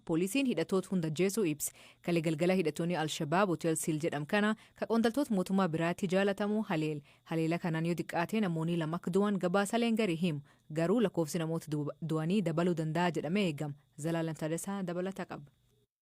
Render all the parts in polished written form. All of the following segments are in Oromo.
Poolisiin hidhattoota hunda ajjeesuu ibse. Kalee galgala hidhattoonni Alshabaab hotel Siil jedham kana ka qondaaltota mootummaa biraatti jaalatamu haleel. Haleela kanaan yoo xiqqaate namoonni 2 akka du'an gabaasaleen gari himu. Garuu lakkoofsi namoota du'anii dabaluu danda'a jedhamee eegama. Zalaalam Taaddasaa dabalata qaba.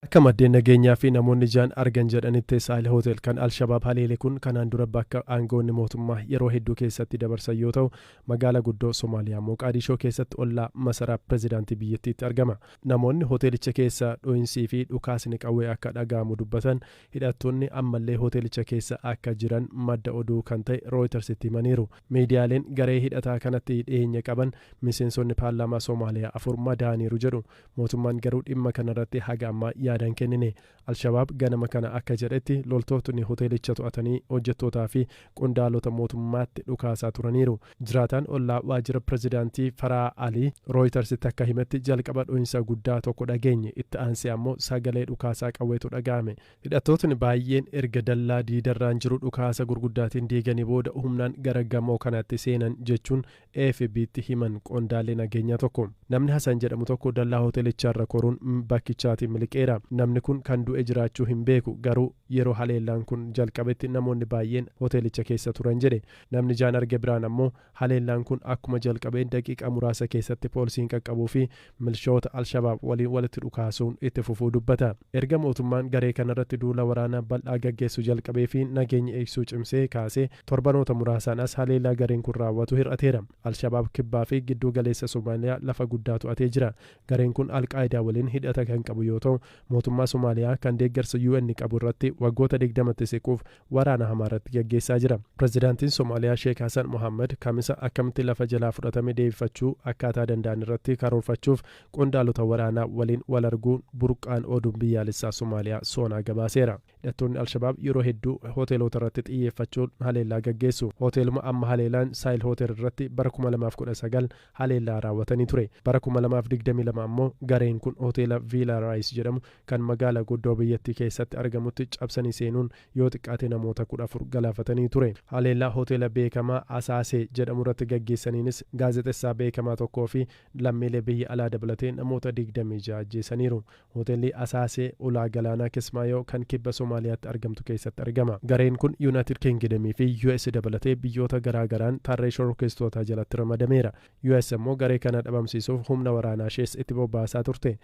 Akka maddeen nageenyaa fi namoonni ijaan argan jedhanitti, Saahil Hotel kan Alshabaab haleele kun kanaan dura bakka aangawoonni mootummaa yeroo hedduu keessatti dabarsan yoo ta'u, magaala guddoo Somaaliyaa Moqaadishoo keessatti ollaa masaraa pirezidaantii biyyattiitti argama. Namoonni hoteelicha keessa dho'insii fi dhukaasni qawwee akka dhaga'amu dubbatan, hidhattoonni ammallee hoteelicha keessa akka jiran madda oduu kan ta'e Rooyitersitti himaniiru. Miidiyaaleen garee hidhataa kanatti dhiyeenya qaban miseensonni paarlaamaa Somaaliyaa 4 madaa'aniiru jedhu. Mootummaan garuu dhimma kanarratti haga ammaa yaada hin kennine. Alshabaab ganama kana akka jedhetti, loltootni hoteelicha to'atanii hojjettootaa fi qondaalota mootummaatti dhukaasaa turaniiru. Jiraataan ollaa waajjira pirezidaantii Faraa Alii Rooyitarsitti akka himetti, jalqaba dhohinsa guddaa tokko dhageenye, itti aansee ammoo sagalee dhukaasaa qawweetu dhaga'ame. Hidhattootni baayyeen erga dallaa diidarraan jiru dhukaasa gurguddaatiin diiganii booda humnaan gara gamoo kanaatti seenan, jechuun AFP'tti himan qondaalli nageenyaa tokko. Namni Hasan jedhamu tokko dallaa hoteelichaarra koruun bakkichaatii miliqeera. Namni kun kan du'e jiraachuu hin beeku, garuu yeroo haleellaan kun jalqabetti namoonni baayyeen hoteelicha keessa turan jedhe. Namni ijaan arge biraan ammoo haleellaan kun akkuma jalqabeen daqiiqaa muraasa keessatti poolisiin qaqqabuu fi milshoota Alshabaab waliin walitti dhukaasuun itti fufuu dubbata. Erga mootummaan garee kanarratti duula waraanaa bal'aa gaggeessuu jalqabee fi nageenya eegsisuu cimsee kaasee torbanoota muraasaan as haleellaa gareen kun raawwatu hir'ateera. Alshabaab kibbaa fi gidduu galeessa Somaaliyaa lafa guddaa to'atee jira. Gareen kun Al-Qaayidaa waliin hidhata kan qabu yoo ta'u, mootummaa Somaaliyaa kan deeggarsa UN qabu irratti waggoota 20tti siquuf waraana hamaa irratti gaggeessaa jira. Pirezidaantiin Somaaliyaa Sheek Hasan Mohaammad Kamisa akkamitti lafa jalaa fudhatame deebifachuu akkaataa danda'an irratti karoorfachuuf qondaalota waraanaa waliin wal arguu burqaan oduun biyyaalessaa Somaaliyaa Soonaa gabaaseera. Hidhattoonni Alshabaab yeroo hedduu hoteelota irratti xiyyeeffachuun haleellaa gaggeessu. Hoteeluma amma haleelaan Saahil Hotel irratti bara 2019 haleellaa raawwatanii ture. Bara 2022 ammoo gareen kun hoteela Viilaa Raayis jedhamu kan magaala guddoo biyyattii keessatti argamutti cabsanii seenuun yoo xiqqaate namoota 14 galaafatanii ture. Haleellaa hoteela beekamaa Asaasee jedhamurratti gaggeessaniinis gaazexessaa beekamaa tokkoo fi lammiilee biyya alaa dabalatee namoota 26 ajjeesaniiru. Hoteelli Asaasee ulaa galaanaa Kismaayoo kan kibba Somaaliyaatti argamtu keessatti argama. Gareen kun Yunaayitid Kingidem fi US dabalatee biyyoota garaa garaan tarree shororkeessitootaa jalatti ramadameera. US ammoo garee kana dhabamsiisuuf humna waraanaashees itti bobbaasaa turte.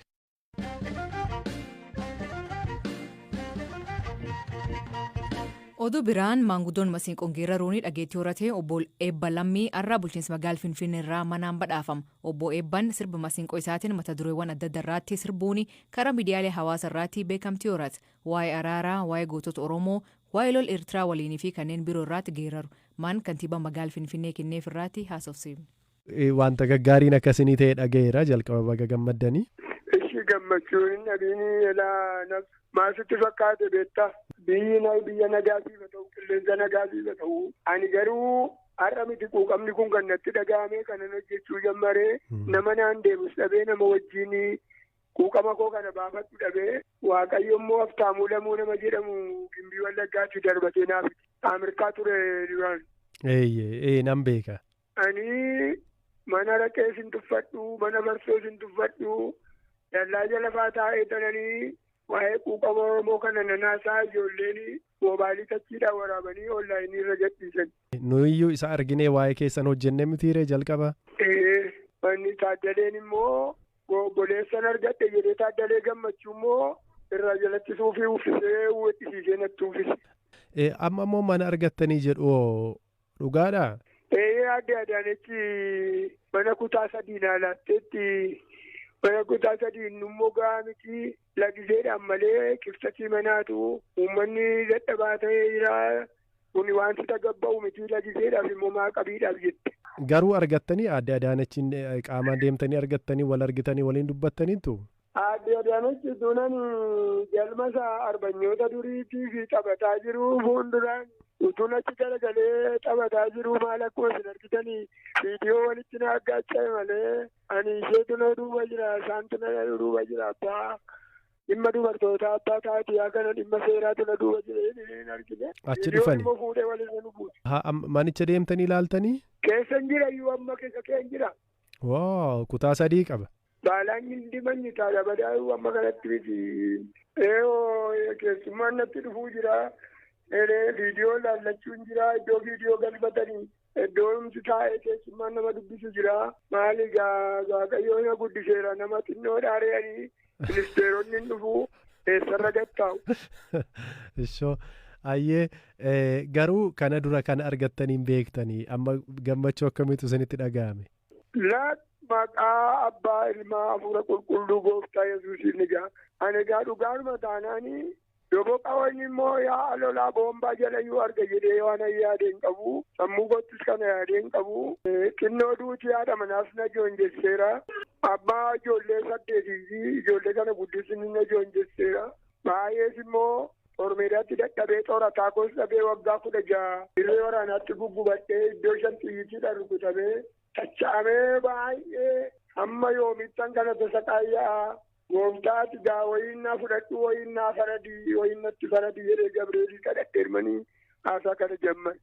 Oduu biraan, maanguddoon masiinqoon geeraruun dhageettii horate obbo Eebba Lammii har'a bulchiinsa magaala Finfinnee irraa manaan badhaafama. Obbo Eebban sirba masiinqoo isaatiin mata dureewwan adda addaa irratti sirbuun karaa miidiyaalee hawaasaa irratti beekamtii horate. Waa'ee araaraa, waa'ee gootota Oromoo, waa'ee lol Eertiraa waliinii fi kanneen biroo irratti geeraru. Man kantiibaa magaala Finfinnee kenneef irratti haasofsiifne. Wanta gaggaariin akkasinii ta'e dhaga'eera, jalqaba baga gammaddanii. Ishi gammachuun hin dhabiin elaa maasitti fakkaate beektaa? Biyyi biyya nagaa siif haa ta'u, qilleensa nagaa siif haa ta'u. Ani garuu har'a miti quuqamni kun kan natti dhaga'ame, kanan hojjechuu jammaree nama naan deemus dhabee, nama wajjin quuqama koo kana baafadhu dhabee, Waaqayyo immoo Haftaamuu Lamuu nama jedhamu Gimbii Wallaggaatti darbatee naaf Ameerikaa ture duraan. Eeyyee, nan beeka. Ani mana raqee sin tuffadhu, mana farsoo sin tuffadhu, dallaa jala faa taa'ee tananii waa'ee quuqama Oromoo kana nanaasaa, ijoolleen moobaayilii tachiidhaan waraabanii onlaayinii irra gadhiisan. Nuyiyyuu isa arginee waa'ee keessan hojjennee mitiiree jalqaba. Ee, wanni Taaddaleen immoo obboleessan argadhe jedhee, Taaddalee Gammachuu immoo irraa jalatti suufii uffisee uwwisiisee natti uffise. Amma immoo mana argattanii jedhu, dhugaadhaa? Ee, adde Adaanechi mana kutaa 3 naa laatteetti. Mana kutaa 3 immoo gahaa miti, lagiseedhaan malee qibsatii manaatu uummanni dadhabaa ta'ee jira. Kuni wanti tagabba'u miti, lagiseedhaaf immoo maaqabiidhaaf jette. Garuu argattanii adde Adaanechiin qaamaan deemtanii argattanii, wal argitanii waliin dubbattaniitu? Aadde Adaanechi tunan galma isaa arbanyoota duriitii fi taphataa jiru fuulduraan utuun achi garagalee taphataa jiru, maal akkuma isin argitanii viidiyoo walitti na aggaacha'e malee, ani isheetu na duuba jira, isaantu na duuba jira, abbaa dhimma dubartootaa, abbaa taatiyaa kana dhimma seeraatu na duuba jira hin argine. Achi dhufani. Immoo fuudhee walirra nu buuse. Manicha deemtanii ilaaltanii? Keessa hin jira iyyuu, amma keessa kee hin jira. Wow, kutaa 3 qaba. Baalaan hindi manyitaadha badaa'uu amma kanatti miti. Eewoo keessummaan natti dhufuu jira. Viidiyoo laallachuun jira. Iddoo viidiyoo galfatanii iddoo humti taa'ee keessummaan nama dubbisu jira. Maali Waaqayyoo na guddiseera nama xinnoo dhaare'anii ministeeronni hin dhufu eessarra gattaa'u. Ishoo ayyee, garuu kana dura kana argattanii hin beektanii, amma gammachuu akkamiitu isinitti dhaga'ame? Laat maqaa abbaa, ilmaa, hafuura qulqulluu, gooftaa Yesuusiin egaa. Ani egaa dhugaanuma taanaanii doboqa wayni immoo yaa lolaa boombaa jalayyuu arga jedhee waan yaade hin qabu. Sammuu kottis kana yaade hin qabu. Xinnoo duuti haadha manaas na joonjesseera. Abbaa ijoollee saddeetii fi ijoollee kana guddisni na joonjesseera. Baay'ees immoo Ormeedaatti dadhabee xorataa koos dhabee waggaa 16 dirree waraanaatti guggubadhee iddoo shan xiyyiitiidhaan rukutamee tacha'amee baay'ee hamma yoomittan kana tasa qaayyaa gooftaati gaa wayiin naa fudhadhu, wayiin naa faradii, wayiin natti faradii jedhee Gabreelii kadhadhee hirmanii haasaa kana jamman.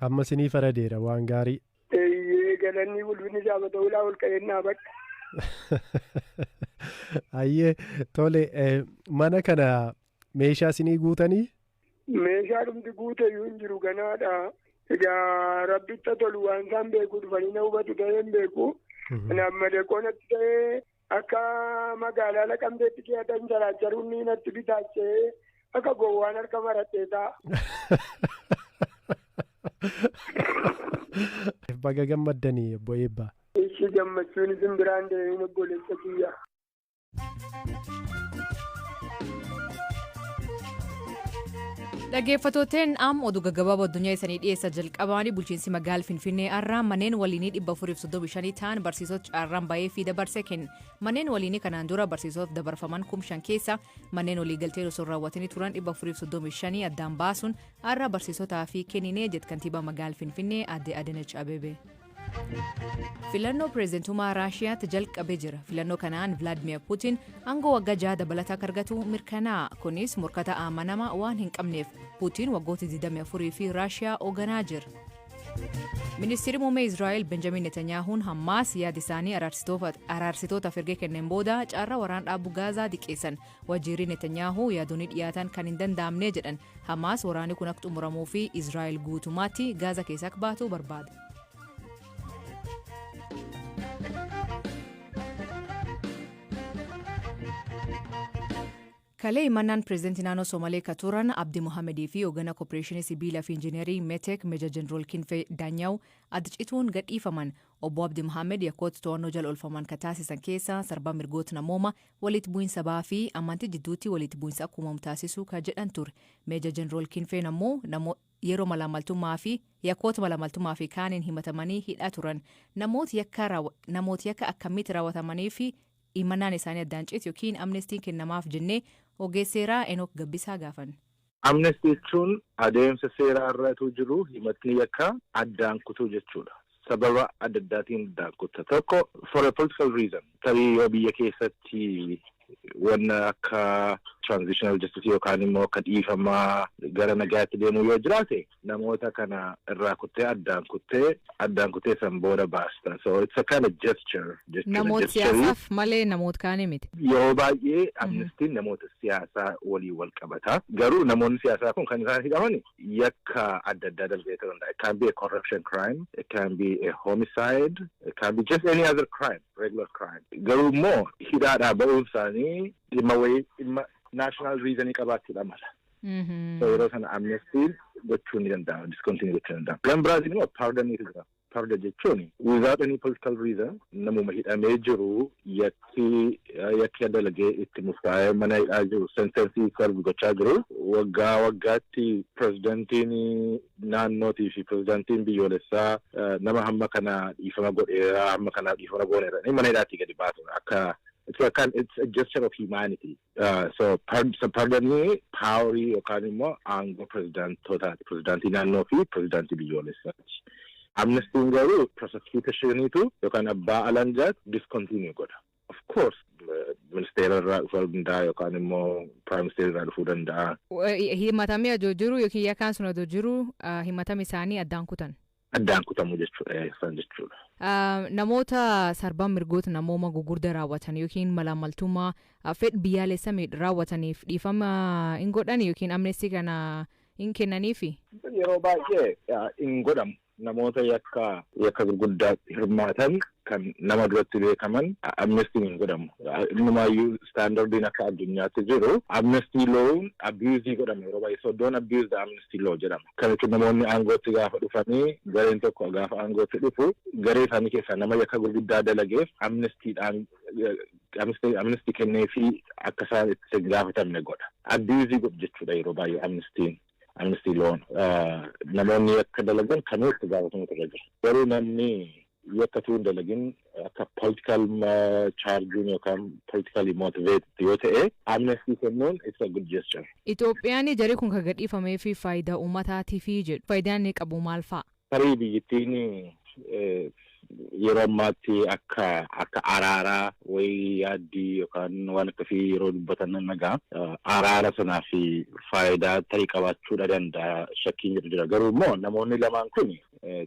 Amma isinii faradeera, waan gaarii. Eeyyee, galanni ulfinni isaa ta'uu ol ka'een dhaabadha. Ayyee, tole, mana kana meeshaa isinii guutanii? Meeshaa dhumti guute iyyuu hin jiru, ganaadha. Egaa rabbitta tolu waan isaan beeku dhufanii na hubatu ta'ee hin beeku. Kanaaf madeeqoo natti ta'ee akka magaalaa Laqamteetti keeyatan jaraacharuun ni natti bitaachee akka gowwaan harka maradhee ta'a. Baga gammaddanii, obbo Eebbaa. Ishi, gammachuun isin biraan deemin, obboleessa kiyya. Dhaggeeffattooteen, am oduu gaggabaaboo addunyaa isanii dhiyeessa. Jalqabaanii bulchiinsi magaalaa Finfinnee har'aa manneen waliinii 435 ta'an barsiisota carraan bahee fi dabarsee kenne. Manneen waliinii kanaan dura barsiisota dabarfaman 5,000 keessa manneen waliigaltee osoo raawwatanii turan 435 addaan baasuun har'a barsiisotaa fi kenninee jedhe kantiibaa magaalaa Finfinnee aadde Adanech Abeebee. Filannoo pireezidantummaa Raashiyaatti jalqabee jira. Filannoo kanaan Vilaadimir Puutiin aangoo waggaa 6 dabalataa akka argatu mirkanaa'a. Kunis morkata amanamaa waan hin qabneef. Puutiin waggoota 24 fi Raashiyaa hoogganaa jira. Ministeerri muummee Israa'el Benjamin Netanyaahuun Hammaas yaada isaanii araarsitootaaf erga kenneen booda carraa waraan dhaabuu Gaazaa diqqeessan. Waajjirri Netanyaahuu yaadonni dhiyaatan kan hin danda'amne jedhan. Hammaas waraanni kun akka xumuramuu fi Israa'el guutummaatti Gaazaa keessaa akka baatu barbaada. Kalee himannaan pireezidantii naannoo Soomalee ka turan Abdii Mohamedii fi hoogganaa koorporeeshinii sibiilaa fi injiinarii Metek Meejar Jeneraal Kinfee Daanyaw adda cituun gadhiifaman. Obbo Abdii Mohamed yakkoota to'annoo jala oolfaman ka taasisan keessa sarbaa mirgoota namooma, walitti bu'iinsa sabaa fi amantii jidduutti walitti bu'iinsa akka uumamu taasisuu ka jedhan ture. Meejar Jeneraal Kinfeen ammoo yeroo malaamaltummaa fi yakkoota malaamaltummaa fi kaaniin himatamanii hidhaa turan. Namooti yakka akkamitti raawwatamanii fi himannaan isaanii addaan citu yookiin amnestiin kennamaaf jennee ogeesseeraa Enook Gabbisaa gaafan. Amnestii jechuun adeemsa seeraa irratti jiru himatni yakkaa addaan kutuu jechuudha. Sababa adda addaatiin addaan kutta. Tokko, for a political reason. Tarii yoo biyya keessatti wanna akka transitional justice yookaan immoo akka dhiifamaa gara nagaatti deemuu yoo jiraate, namoota kana irraa kuttee addaan kuttee san booda baasta. So it's a kind of gesture jechuudha. Namoota siyaasaaf malee namoota kaanii miti. Yeroo baay'ee amnestiin namoota siyaasaa waliin wal qabata. Garuu namoonni siyaasaa kun kan isaan hidhaman yakka adda addaa dalgee ta'uu danda'a. It can be a corruption crime, it can be a homicide, it can be just any other crime, regular crime. Garuu immoo hidhaadhaa ba'uun isaanii dhimma wayii, dhimma national reasonii qabaachuudha mala. So yeroo sana amnestiin gochuu ni danda'ama, discontinue gochuu ni danda'ama. Gan biraatiin immoo pardoniitu jira. Pardon jechuun without any political reason namuma hidhamee jiru, yakki dalagee itti murtaa'ee mana hidhaa jiru, sentence serve gochaa jiru, waggaa waggaatti pirezidantiin naannootii fi pirezidantiin biyyoolessaa nama hamma kana dhiifama godheera, hamma kana dhiifama gooneera, mana hidhaatti gadi baasu akka it's a gesture of humanity. So pardonii powerii yookaan immoo aangoo pirezidaantootaati. Pirezidaantii naannoo fi pirezidaantii biyyoolessaati. Amnestiin garuu prosecutioniitu yookaan abbaa alangaatu discontinue godha. Of course, ministeera irraa dhufuu danda'a yookaan immoo prime minister irraa dhufuu danda'a. Himatamee adoo jiru yookiin yakkaan sun adoo jiru himatama isaanii addaan kutan. Addaan kutamu jechuudha san jechuudha. Namoota sarbaan mirgoota namooma gugurda raawwatan yookiin malaamaltummaa fedh biyyaalessa raawwataniif dhiifama hin godhan yookiin amnestii kana hin kennaniifi? Yeroo baay'ee hin godhamu. Namoota yakka gurguddaa hirmaatan kan nama duratti beekaman amnestiin hin godhamu. Innumaayyuu standardiin akka addunyaatti jiru amnesty law'n abuse godhama yeroo baay'ee. So don't abuse the amnesty law jedhama. Kana jechuun namoonni aangootti gaafa dhufanii, gareen tokko gaafa aangootti dhufu, garee isaanii keessaa nama yakka gurguddaa dalageef amnestiidhaan amnesty kenneefii akka isaan itti gaafatamne godha. Abuse godhu jechuudha yeroo baay'ee amnestiin. Amnesty law'n namoonni yakka dalagan kamuu itti gaafatamutu irra jira. Garuu namni yakka tuu hin dalagin akka political charging yookaan politically motivated yoo ta'e, amnesty kennuun it's a good gesture. Itoophiyaan jarri kun kan gadhiifamee fi faayidaa uummataatiif jedhu. Faayidaan inni qabu maal fa'a? Tarii biyyattiin yeroo ammaatti akka araaraa wayii yaaddii yookaan waan akkasii yeroo dubbatan nan nagaa, araara sanaa fi faayidaa tarii qabaachuudha danda'a shakkiin jedhu jira. Garuu immoo namoonni lamaan kun,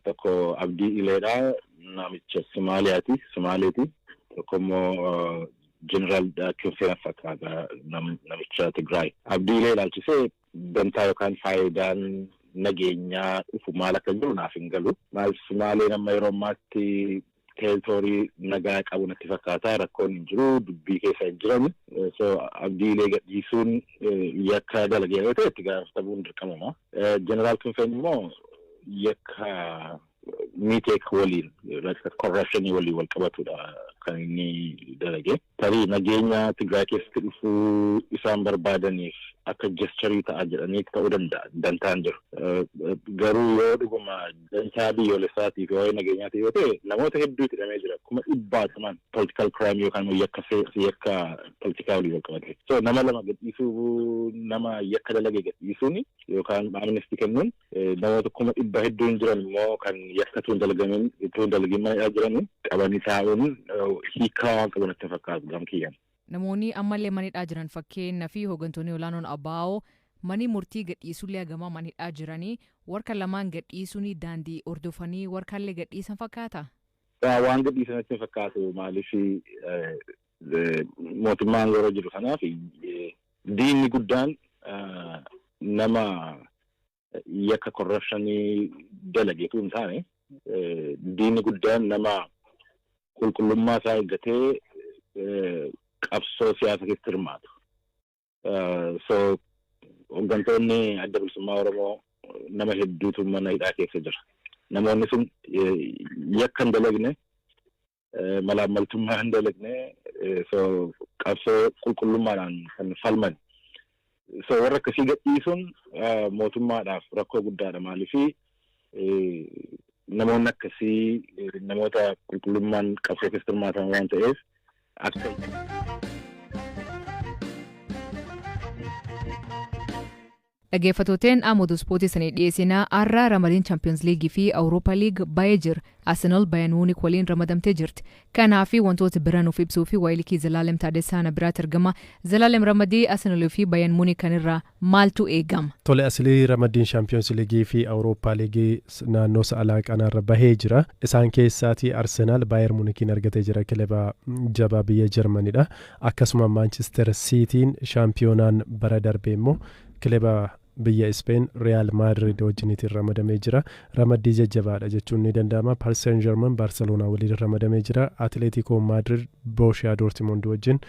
tokko Abdii Ileedhaa, namicha Somaaliyaati, Somaaleeti. Tokko immoo Jeneraal Kinfeen fakkaata, namicha Tigraay. Abdii Ilee ilaalchisee dantaa yookaan faayidaan nageenyaa dhufu maal akka jiru naaf hin galu. Maal, Sumaaleen amma yeroo ammaatti territory nagaa qabu natti fakkaata. Rakkoon hin jiru, dubbii keessa hin jiran. So Abdii Ilee gadhiisuun yakka dalagee yoo ta'e itti gaafatamuun dirqamama. Jeneraal Kinfeen immoo yakka METEC waliin, corruptionii waliin wal qabatudha kan inni dalage. Tarii nageenya Tigraay keessatti dhufuu isaan barbaadaniif akka gesturii ta'a jedhanii ta'uu danda'a dantaan jiru. Garuu yoo dhuguma dantaa biyyoolessaatiif, waa'ee nageenyaatiif yoo ta'e, namoota hedduutu hidhamee jira. 100,000,000 political crime yookaan yakka politikaa waliin wal qabate. So nama lama gadhiisuu, nama yakka dalage gadhiisuun yookaan amnesty kennuun, namoota 100,000 hedduun jiran immoo kan yakka tuun dalagin mana jiran qabanii taa'uun hiikaa waan qabu natti fakkaatu gam kiyyaan. Namoonni ammallee manidhaa jiran, fakkeenyaa fi hooggantoonni olaanoon ABO manii murtii gadhiisullee hagamaa manidhaa jiranii, warra lamaan gadhiisuun daandii hordofanii warra gadhiisan fakkaata. Waan gadhiisan natti fakkaatu. Maaliif, mootummaan yeroo jiru kanaaf diinni guddaan nama yakka corruptionii dalageetu hin taane, diinni guddaan nama qulqullummaa isaa eeggatee qabsoo siyaasa keessatti hirmaatu. So hooggantoonni Adda Bilisummaa Oromoo nama hedduutu mana hidhaa keessa jira. Namoonni sun yakka hin dalagne, malaammaltummaa hin dalagne, so qabsoo qulqullummaadhaan kan falman. So warra akkasii gadhiisuun mootummaadhaaf rakkoo guddaadha. Maaliifi, namoonni akkasii namoota qulqullummaan qabsoo keessatti hirmaatan waan ta'eef akka. Dhaggeeffattooteen, Amadu Ispoortii sanii dhiyeessinaa. Har'a ramadiin Champions League fi Awuroopa League ba'ee jira. Arsenal Bayern Munich waliin ramadamtee jirti. Kanaaf wantoota bira nuuf ibsuu fi waayilii Zalaalem Taadessaa na biraatti argama. Zalaalem, ramadii Arsenal fi Bayern Munich kanirraa maaltu eegama? Tole, asilii ramaddiin Champions League fi Awurooppaa League naannoo sa'alaa qanaarra bahee jira. Isaan keessaatii Arsenal Bayern Munichiin argatee jira, kilaba jabaa biyya Jarmanidha. Akkasuma Manchester Cityin shaampiyoonaan bara darbe immoo kilaba biyya Speen Real Madrid wajjiniitiin ramadamee jira. Ramaddii jajjabaadha jechuun ni danda'ama. Paris Saint-Germain Barcelona waliin ramadamee jira. Atletico Madrid Borussia Dortmund wajjin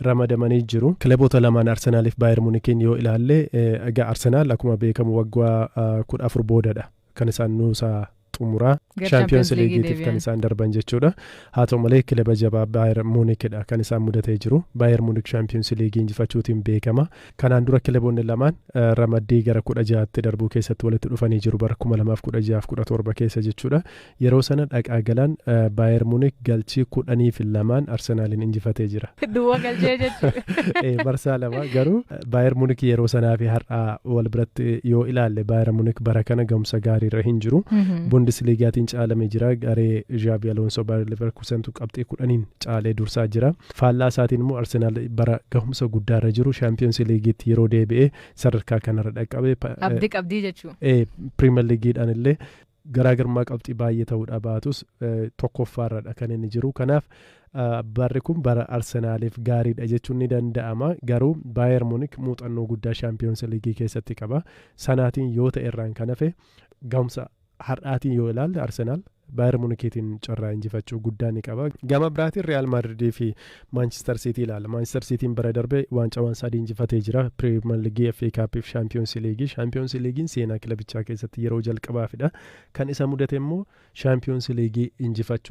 ramadamanii jiru. Kilaboota lamaan Arsenaaliif Bayern Munichiin yoo ilaalle, egaa Arsenaal akkuma beekamu waggaa 14 boodadha kan isaan nuusaa xumuraa Champions Leagueiitiif kan isaan darban jechuudha. Haa ta'u malee kilaba jabaa Bayern Munichidha kan isaan mudatee jiru. Bayern Munich Champions League injifachuutiin beekama. Kanaan dura kilaboonni lamaan ramaddii gara 16tti darbuu keessatti walitti dhufanii jiru, bara 2016 17 keessa jechuudha. Yeroo sana dhaqaa galaan Bayern Munich galchii 10-2n Arsenaaliin injifatee jira. Duwwaa galchee jechuudha. Marsaa lama. Garuu Bayern Munich yeroo sanaa fi har'aa wal biratti yoo ilaalle, Bayern Munich bara kana gahumsa gaariirra hin jiru. Bundesligaatiin caalamee jira. Garee Xabi Alonso Bayer Leverkusentu qabxii 10n caalee dursaa jira. Faallaa isaatiin immoo Arsenaal bara gahumsa guddaarra jiru, Champions Leagueitti yeroo deebi'ee sadarkaa kanarra dhaqqabe. Abdii qabdii jechuudha. Premier Leagueiidhaan illee Garaagarummaa qabxii baay'ee ta'uudha baatus, tokkoffaarradha kan inni jiru. Kanaaf barri kun bara Arsenaaliif gaariidha jechuun ni danda'ama. Garuu Baayer Munik muuxannoo guddaa Shaampiyoons Liigii keessatti qaba. Sanaatiin yoo ta'e irraan kan hafe, gahumsa har'aatiin yoo ilaalle, Arsenaal Baayer Munikiitiin carraa injifachuu guddaa ni qaba. Gama biraatiin Real Maadridii fi Maanchister Siitii ilaala. Maanchister Siitiin bara darbe waancawwan sadii injifatee jira. Piriimer Liigii, FA Kaappii fi Shaampiyoons Liigii. Shaampiyoons Liigiin seenaa kilabichaa keessatti yeroo jalqabaafidha. Kan isa mudate immoo Shaampiyoons Liigii injifachuu.